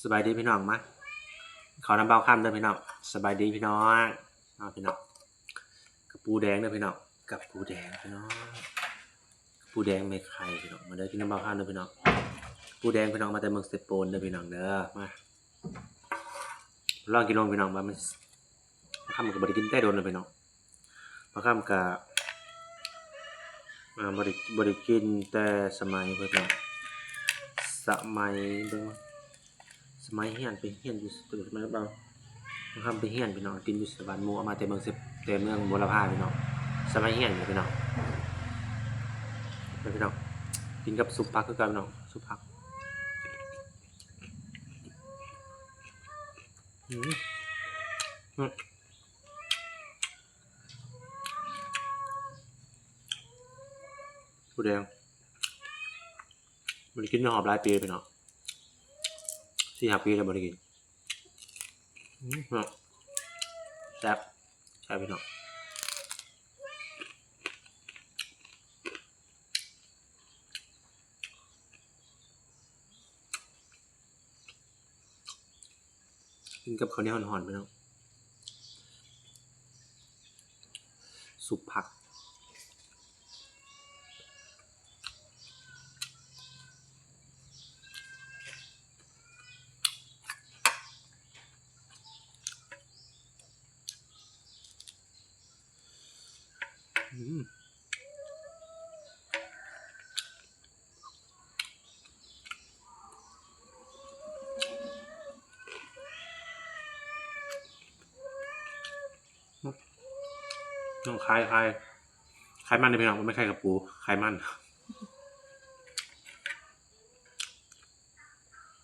ສະບາຍດີພີ່ນ້ອງ ມາເຂົ້ານຳບ່າວຄຳເດີພີ່ນ້ອງ. ສະບາຍດີພີ່ນ້ອງ ເອົາພີ່ນ້ອງ ກະປູແດງເດີພີ່ນ້ອງ ກະປູແດງພີ່ນ້ອງ ກະປູແດງແມ່ໄຂ່ພີ່ນ້ອງ. ມາເດີກິນນຳບ່າວຄຳເດີພີ່ນ້ອງ ກະປູແດງພີ່ນ້ອງ ມາແຕ່ເມືອງເຊໂປນເດີພີ່ນ້ອງເດີ. ມາລອງກິນລອງພີ່ນ້ອງ ວ່າມັນ ຄຳກະບໍ່ໄດ້ກິນແຕ່ດົນແລ້ວພີ່ນ້ອງ. ບ່າວຄຳກະ ອ່າ ບໍ່ໄດ້ ບໍ່ໄດ້ກິນແຕ່ສະໄໝເພິ່ນວ່າ ສະໄໝເບິ່ງ ສະໄໝຮຽນ ໄປຮຽນຢູ່ ສະໄໝເຮົາ ບ່າວຄຳໄປຮຽນພີ່ນ້ອງ ກິນຢູ່ສະຫວັນໝູ່ ເອົາມາແຕ່ເມືອງເຊ ແຕ່ເມືອງບົວລະພາພີ່ນ້ອງ ສະໄໝຮຽນນີ້ພີ່ນ້ອງ. ເບິ່ງພີ່ນ້ອງ ກິນກັບຊຸບຜັກຄືເກົ່າພີ່ນ້ອງ ຊຸບຜັກ ອືມ ປູແດງ ບໍ່ໄດ້ກິນໃນຮອບຫຼາຍປີແລ້ວພີ່ນ້ອງ ສີ່ຫ້າປີແລ້ວບໍ່ໄດ້ກິນ. ອືມ ແຊບ ແຊບພີ່ນ້ອງ. ກິນກັບເຂົ້າໜຽວຮ້ອນໆ ພີ່ນ້ອງ ຊຸບຜັກ. ອືມ ນ້ອງ ໄຂ່ ໄຂ່ ໄຂ່ມັນເດ້ພີ່ນ້ອງ ບໍ່ແມ່ນໄຂ່ກະປູ ໄຂ່ມັນ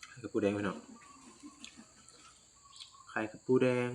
ໄຂ່ກະປູແດງພີ່ນ້ອງ ໄຂ່ກະປູແດງ.